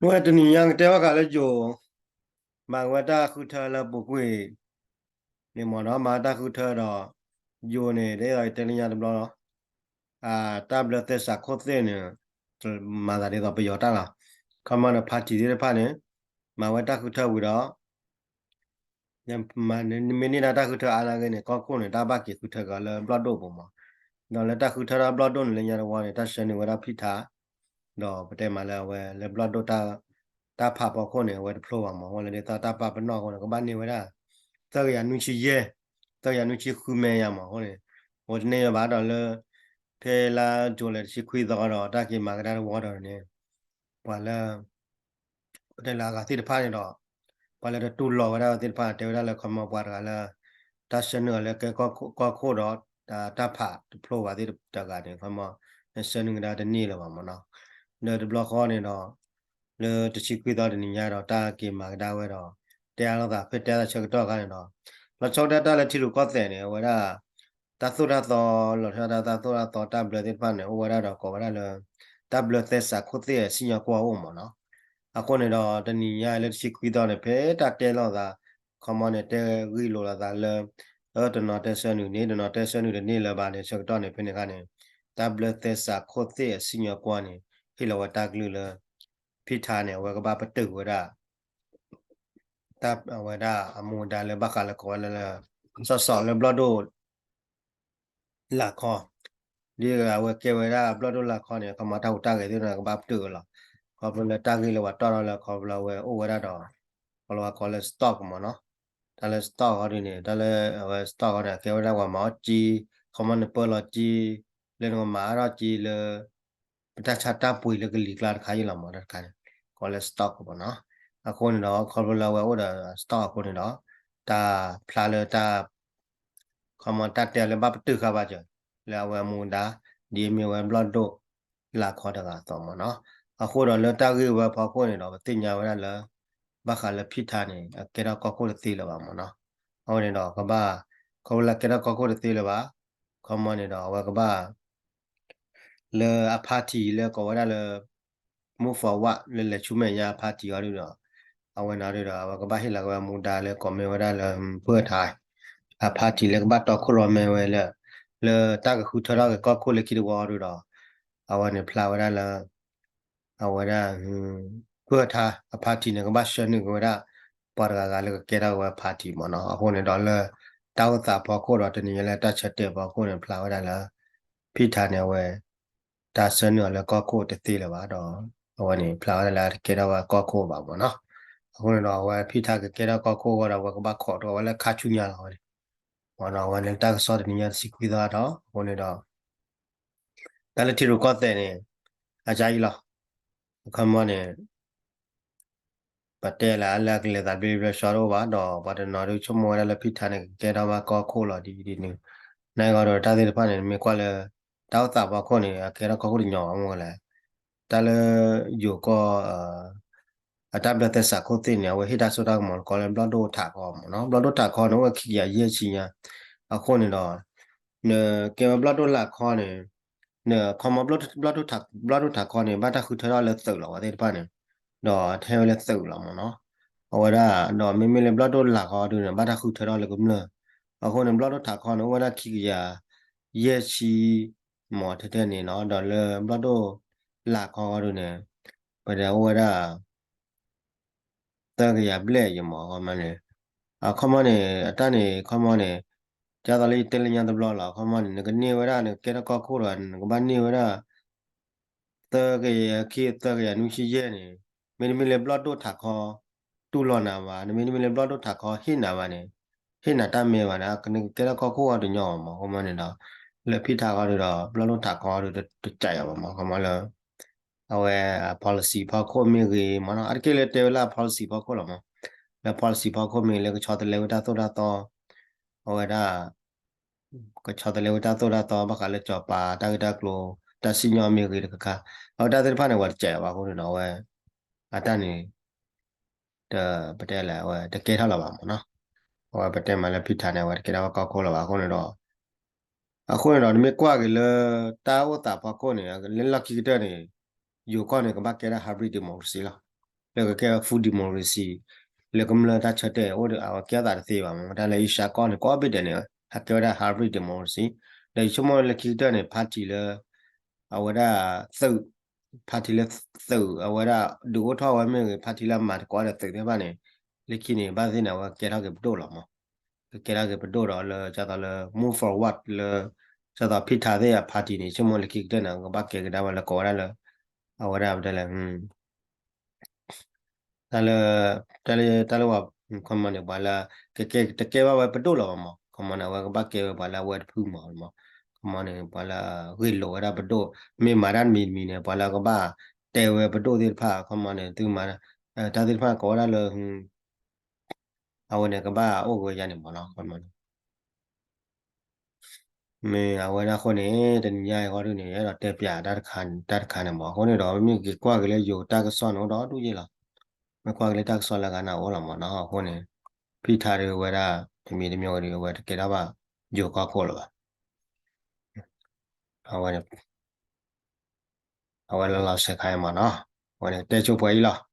ဝဲတနံၤညါကတဲဘၣ်ဃးလၢယိၤ မၤဝဲတၢ်ဃုထၢလၢပူၤကွံာ်န့ၣ်မ့ၢ်နီၤ, မၤတၢ်ဃုထၢဒီး ယိၤန့ၣ် ဒ်သိးယတဲလၢညါတဘျီလီၤ, တၢ်ဘျၢသဲစးခိၣ်သ့ၣ်န့ၣ် မၤသးဒ်သိးပယီၤတၢ်လီၤ. ခီမီဒီး party သ့ၣ်တဖၣ်န့ၣ် မၤဝဲတၢ်ဃုထၢဝံၤဒီး မ့ၢ်န့ၢ်ဒၣ်တၢ်ဃုထၢအါနာ်ဂ့ၤန့ၣ် ကီၢ်ခိၣ်န့ၣ် တၢ်ဘၣ်က့ၤဃုထၢက့ၤလၢဘျီၣ်ဒိၣ်ပူၤမး, ဒီးလၢတၢ်ဃုထၢထီၣ်ဘျီၣ်ဒိၣ်န့ၣ် လၢညါတဝီန့ၣ် တၢ်ဆှၢနုာ်ဝဲဒၣ်ဖံၣ်ထါ, ဒီးပတဲမးလၢအဝဲလၢဘျီၣ်ဒိၣ် တၢ်ဖးဖီခိၣ်န့ၣ် အဝဲတဖျိဘၣ်မး, အဝဲလၢဒ်သိးတၢ်ပာ်ပနီၣ်အဃိန့ၣ် ကဘၣ်န့ၢ်ဝဲဒၣ် သၢကယၤနွံဆံယဲၢ်, သၢကယၤနွံဆံဃုမဲာ်ညါမးအဃိန့ၣ်, အဝဲတန့ၢ်ဝဲဘၣ်ဒီးလၢ ဖဲလါယူၤလံတဆံခွံသီဒီး တၢ်က့ၤမၤကဒါတဝီဒီးန့ၣ် ပှၤလၢ ပတဲလၢအဂၤသ့ၣ်တဖၣ်န့ၣ်ဒီး ပှၤလၢတတူၢ်လိာ်ဝဲဒၣ်သ့ၣ်တဖၣ် တဲဝဲဒၣ်လၢခီမီပှၤတဂၤလၢ တၢ်ဆှၢနုာ်အီၤလၢကဲကီၢ်ခိၣ်ဒီး တၢ်ဖးတဖျိဘၣ်သ့ၣ်တဂၤန့ၣ် ခီမီ နဆှၢနုာ်ကဒါတန့ၢ်လၢၤဘၣ်မးနီၤ, ဒီးတဘျီဃီန့ၣ်ဒီး လၢတဆံခွံသီတနံၤညါဒီး တၢ်က့ၤမၤကဒါဝဲဒီး တဲအါလိာ်သး ဖဲတဲအါလိာ်သးဆၢကတီၢ်အခါန့ၣ်ဒီး လီၤဆီဒၣ်တၢ်လၢထံရူၢ်ကီၢ်သဲးန့ၣ် အဝဲဒၣ် တၢ်သိၣ်တၢ်သီ လီၤဆီဒၣ်တၢ်သိၣ်တၢ်သီတၢ်ဘျၢသ့ၣ်တဖၣ်န့ၣ် အိၣ်ဝဲဒၣ်ဒီးကိးဝဲဒၣ်လၢ တၢ်ဘျၢသဲစးခိၣ်သ့ၣ်အစံၣ်ညီၣ်ကွီၢ်အိၣ်မးနီၤ. အဃိန့ၣ်ဒီး တနံၤညါလၢတဆံခွံသီန့ၣ် ဖဲတၢ်တဲလိာ်သး ခီမီန့ၣ် တဲဂံၢ်လိာ်လိာ်သးလၢ အတနီၤတဲဆှၢနုာ်န့ၣ် တနီၤတဲဆှၢနုာ်တန့ၢ်လၢၤဘၣ်န့ၣ် ဆၢကတီၢ်န့ၣ် ဖဲန့ၣ်အခါန့ၣ် တၢ်ဘျၢသဲစးခိၣ်သ့ၣ်အစံၣ်ညီၣ်ကွီၢ်န့ၣ် ဟ့ၣ်လီၤဝဲတၢ်ကလုၢ်လၢ ဖံၣ်ထါန့ၣ် အဝဲကဘၣ်ပတုာ်ဝဲဒၣ် တၢ်အဝဲဒၣ်အမူအဒါလၢဘၣ်ဃးလၢကိးဝဲလၢ လၢ စီစီလၢဘျီၣ်ဒိၣ် လၢ်ခီ, ဒ်အဝဲကဲဝဲဒၣ်ဘျီၣ်ဒိၣ်လၢ်ခီန့ၣ် ခီမီတၢ်ဟူးတၢ်ဂဲၤသ့ၣ်တဖၣ်န့ၣ် ကဘၣ်ပတုာ်ဝဲလီၤ. ခီဖျိလၢတၢ်ဂ့ၢ်လၢပှၤတီၢ်ထီၣ်လၢခီဖျိလၢအဝဲအိၣ်ဝဲဒၣ်ဒီး ခီဖျိလၢကိးလၢ stock မးနီၤ, တၢ်လၢ stock ဃီဒုန့ၣ် တၢ်လၢအဝဲ stock ဃီန့ၣ် အကဲဝဲဒၣ်ပှၤမၤအီၣ်ကၠံ, ခီမီနပၢလီၤကၠံ လၢနကမၤအါထီၣ်ကၠံလၢ ပတၢ်ဆါတၢ်ပှ့ၤလၢကလံၤကျါတခါအံၤလီၤမး တၢ်တခါန့ၣ် ကိးလၢ stock မးနီၤ. အဃိန့ၣ်ဒီး ခီဖျိလၢအဝဲအိၣ်ဒီး stock အဃိန့ၣ်ဒီး တၢ်ဖျါလၢတၢ် ခီမီတၢ်တဲလၢဘၣ်ပတုာ်ဃာ်ဘၣ်စၢၤ လၢအဝဲအမူအဒါ ဒ်အမ့ၢ်ဝဲဘျီၣ်ဒိၣ်လၢ်ခီတဂၤအသိးမးနီၤ. အဃိဒီးလၢတၢ်ဂ့ၢ်ဝဲဖီခိၣ်န့ၣ်ဒီး ပသ့ၣ်ညါဝဲဒၣ်လၢ ဘၣ်ဃးလၢဖံၣ်ထါန့ၣ် အကဲထီၣ်ကီၢ်ခိၣ်တသ့လၢၤဘၣ်မးနီၤ. အဝဲန့ၣ်ဒီးကဘၣ် ခီဖျိလၢကဲထီၣ်ကီၢ်ခိၣ်တသ့လၢၤဘၣ် ခီမီန့ၣ်ဒီး အဝဲကဘၣ် လၢအ party လၢကိးဝဲဒၣ်လၢ move forward လၢလဲၤဆူမဲာ်ညါအ party အီၤဒုဒီး အဝဲန့ၣ်ဒုဒီး အဝဲကဘၣ်ဟ့ၣ်လီၤက့ၤဝဲမူဒါလၢကိးမ့ၢ်ဝဲဒၣ်လၢ ဖုၣ်ထါ အ party လၢကဘၣ်တီခိၣ်ရိၣ်မဲဝဲလၢ လၢတၢ်ကဃုထၢထီၣ်က့ၤကီၢ်ခိၣ်လၢခံတဝီအီၤဒုဒီး အဝဲန့ၣ်ဖျါဝဲဒၣ်လၢ အဝဲဒၣ် ဖုၣ်ထါအ party န့ၣ် ကဘၣ်ဆှၢနုာ်က့ၤဝဲဒၣ် ပှၤတဂၤဂၤလၢကကဲထီၣ်က့ၤဝဲ party မးနီၤ. အဃိန့ၣ်ဒီးလၢ တၢ်အိၣ်သးဖီခိၣ်ဒီး တနံၤညါလၢတၢ်ဆၢတဲာ်ဖီခိၣ်န့ၣ် ဖျါဝဲဒၣ်လၢ ဖံၣ်ထါန့ၣ် အဝဲ တၢ်ဆှၢနုာ်အီၤလၢကီၢ်ခိၣ်တသ့လၢၤဘၣ်ဒီး အဝဲန့ၣ် ဖျါဝဲဒၣ်လၢတကဲထီၣ်ဝဲကီၢ်ခိၣ်ဘၣ်မးနီၤ. အဃိန့ၣ်ဒီး အဝဲဖံၣ်ထါကကဲထီၣ်ကီၢ်ခိၣ်အဂီၢ်ဒီး အဝဲကဘၣ်ခိးထီၣ်ဝဲလၢခါဆူညါလီၤဝဲန့ၣ် မးနီၤ. အဝဲန့ၣ်တၢ်ကစီၣ်တနံၤညါတဆံခွံသီဒီး အဃိန့ၣ်ဒီး တၢ်လၢထံရူၢ်ကီၢ်သဲးန့ၣ် အကအံၤလီၤ. အခီမီန့ၣ် ပတဲလၢအလၢအကလဲၤသးဘျ့ဘျ့ဆှီတအိၣ်ဘၣ်ဒီး ပှၤတနီၤဒုဆိကမိၣ်ဝဲဒၣ်လၢဖံၣ်ထါန့ၣ် ကကဲထီၣ်ဘၣ်ကီၢ်ခိၣ်လီၤဒ်ဒ်န့ၣ်. နဂီၢ်ဒီးတၢ်သ့ၣ်တဖၣ်န့ၣ် မ့ၢ်ကွၢ်လၢ တၢ်အိၣ်သးဖီခိၣ်န့ၣ် အကဲထီၣ်ကီၢ်ခိၣ်တညီဘၣ်မ့ၢ်လဲၣ်. တၢ်လၢ ယိၤကီၢ် အတၢ်ဘျၢသဲစးခိၣ်သ့ၣ်န့ၣ် အဝဲဟ့ၣ်တၢ်စိတၢ်ကမီၤလၢကိးလၢဘျီၣ်ဒိၣ်ထးခီမးနီၤ. ဘျီၣ်ဒိၣ်ထးခီန့ၣ် အိၣ်ဝဲခံကယၤယဲၢ်ဆံညါ. အဃိန့ၣ်ဒီး နကဲဝဲဘျီၣ်ဒိၣ်လၢ်ခီန့ၣ် နခီမီ ဘျီၣ်ဒိၣ်ထးခီန့ၣ် ဘၣ်တၢ်ဃုထၢထီၣ်လၢသုးလီၤ ပှၤသ့ၣ်တဖၣ်န့ၣ် ဒီးထဲဝဲလၢသုးလီၤမးနီၤ. အဝဲဒၣ် ဒီးမ့မ့ၢ်လၢဘျီၣ်ဒိၣ်လၢ်ခီဒုန့ၣ် ဘၣ်တၢ်ဃုထၢထီၣ်လၢကမျၢၢ်. အဃိန့ၣ် ဘျီၣ်ဒိၣ်ထးခီန့ၣ် အိၣ်ဝဲဒၣ်ခံကယၤယဲၢ်ဆံ မးထဲထဲန့ၣ်နီၤ. ဒီးလၢဘျီၣ်ဒိၣ်လၢ်ခီဒုန့ၣ် ပတဲအိၣ်ဝဲဒၣ် သၢကယၤဘျဲၣ်ယမး ခီမီန့ၣ် အခီမီန့ၣ် အတၢ်န့ၣ် ခီမီန့ၣ် ဒ်သိးလၢယတဲလၢညါတဘျီလီၤ. အခီမီန့ၣ် နကန့ၢ်ဝဲဒၣ် နကကဲထီၣ်ကီၢ်ခိၣ်ဒီး နကဘၣ်န့ၢ်ဝဲဒၣ် သၢကယၤခံ သၢကယၤနွံဆံယဲၢ်န့ၣ် မ့တမ့ၢ်လၢဘျီၣ်ဒိၣ်ထးခီ တူၢ်လိာ်နၤဘၣ်, နမ့တမ့ၢ်လၢဘျီၣ်ဒိၣ်ထးခီဟ့ၣ်နၤဘၣ်န့ၣ် ဟ့ၣ်နၤတၢ်မဲဘၣ်န့ၣ် နကကဲထီၣ်ကီၢ်ခိၣ်အီၤတညီဘၣ်မး ခီမီန့ၣ်ဒီး လၢဖံၣ်ထါခီဒုဒီး ဘျီၣ်ဒိၣ်ထးခီဒုတစးယၤဘၣ်မး ခီမီလၢ အဝဲ policy ဖီခိၣ်မ့ၢ်ဂ့ၤမးနီၤ အါတက့ၢ်လၢတဲဝဲလၢအ policy ဖီခိၣ်လီၤမး လၢ policy ဖီခိၣ်မ့ၢ်ဂ့ၤ လၢကဆီတလဲဝဲတၢ်သိၣ်တၢ်သီ အဝဲဒၣ် ကဆီတလဲဝဲတၢ်သိၣ်တၢ်သီ ဘၣ်ဃးလၢကၠီၤပၤ တၢ်ဂ့ၢ်တၢ်ကျိၤ တၢ်စံၣ်ညီၣ်မ့ၢ်ဂ့ၤတခါခါ အဝဲတၢ်သ့ၣ်တဖၣ်န့ၣ် အဝဲတစဲးဘၣ်အဃိန့ၣ်ဒီး အဝဲ အတၢ်န့ၣ် တ ပတဲလဲၣ် အဝဲတကဲထီၣ်လၢၤဘၣ်မးနီၤ အဝဲပတဲမးလၢဖံၣ်ထါန့ၣ် အဝဲတကဲထီၣ်ဝဲကီၢ်ခိၣ်လၢၤဘၣ်အဃိန့ၣ်ဒီး အဃိန့ၣ်ဒီး နမ့ၢ်ကွၢ်က့ၤလၢ တၢ်အိၣ်သးဖီခိၣ်န့ၣ် လၢလီၢ်ခံကတၢၢ်န့ၣ် ယိၤကီၢ်န့ၣ် ကဘၣ်ကဲဒၣ် hybrid democracy လီၤ. လၢကကဲဝဲ full democracy လၢကမျၢၢ်တၢ်ဆၢတဲာ်အိၣ်ဒီး အဝဲကဲအသးတသ့ဘၣ်မး. တၢ်လၢအ့ရှါကီၢ်န့ၣ် ကိးဘ့ၣ်ဒဲးန့ၣ် ဟဲကဲဝဲဒၣ် hybrid democracy ဒီးယဆိကမိၣ်လၢခံကတၢၢ်န့ၣ် party လၢ အဝဲဒၣ်သုး party လၢသုး အဝဲဒၣ်ဒုးအိၣ်ထီၣ်ဝဲမ့ၢ်ဂ့ၤ party လၢအမၤသကိးဒီးသုးသ့ၣ်တဖၣ်န့ၣ် လၢခံန့ၣ် ဘၣ်သ့ၣ်န့ၣ် အဝဲကကဲထီၣ်က့ၤပဒိၣ်လီၤမး. ကကဲထီၣ်က့ၤပဒိၣ်ဒီးလၢ ဒ်သိးလၢ move forward လၢ ဒ်သိးဖံထးသ့ၣ်အ party န့ၣ် ဆိကမိၣ်လၢခံကတၢၢ်န့ၣ် ကဘၣ်ကဲကဒါဝဲလၢကိးဝဲဒၣ်လၢ အဝဲဒၣ်ပတဲလဲၣ် တၢ်လၢ တၢ်လၢ တၢ်လၢပှၤ ခီမီန့ၣ် ပှၤလၢ ကကဲ တကဲဘၣ်ဝဲပဒိၣ်လီၤဘၣ်မး. ခီမီန့ၣ် အဝဲကဘၣ်ကဲဝဲပှၤလၢအဝဲတဖုမးမး. ခီမီန့ၣ် ပှၤလၢဂ့ၢ်လိာ်ဝဲဒၣ်ပဒိၣ် မ့ၢ်မၤတၢ်တမံၤတမံၤန့ၣ် ပှၤလၢကဘၣ်တဲဝဲပဒိၣ်သ့ၣ်တဖၣ် ခီမီန့ၣ် သုမၤ တၢ်သ့ၣ်တဖၣ်ကိးဝဲဒၣ်လၢ အဝဲန့ၣ်ကဘၣ်အိၣ်က့ၤဝဲယါန့ၣ်မးနီၤ ခီမီန့ၣ် မ့ၢ်အဝဲဒၣ်အဃိန့ၣ် တနံၤညါအံၤဃီဒုန့ၣ် အဲၣ်ဒိးတဲပၠးတၢ်တခါ တၢ်တခါန့ၣ်မး. အဃိန့ၣ်ဒီး မ့ၢ်က့ၤကွၢ်က့ၤလၢယိၤတၢ်ကစီၣ်န့ၣ်အိၣ်ဒီဒူၣ်ယ့ၢ်လီၤ. မ့ၢ်ကွၢ်က့ၤလၢတၢ်ကစီၣ်လၢဂၤန့ၣ်အိၣ်လီၤမးနီၤ. အဃိန့ၣ် ဖံထးဒုးဝဲဒၣ် တမံၤတမံၤဝဲဒီး အဝဲတကဲထီၣ်ဘၣ်ယိၤကီၢ်ခိၣ်လၢၤဘၣ်. အဝဲန့ၣ် အဝဲလီၤလီၤဆဲးခါအံၤမးနီၤ. အဝဲန့ၣ်တဲဆိပှဲၤအံၤလီၤ.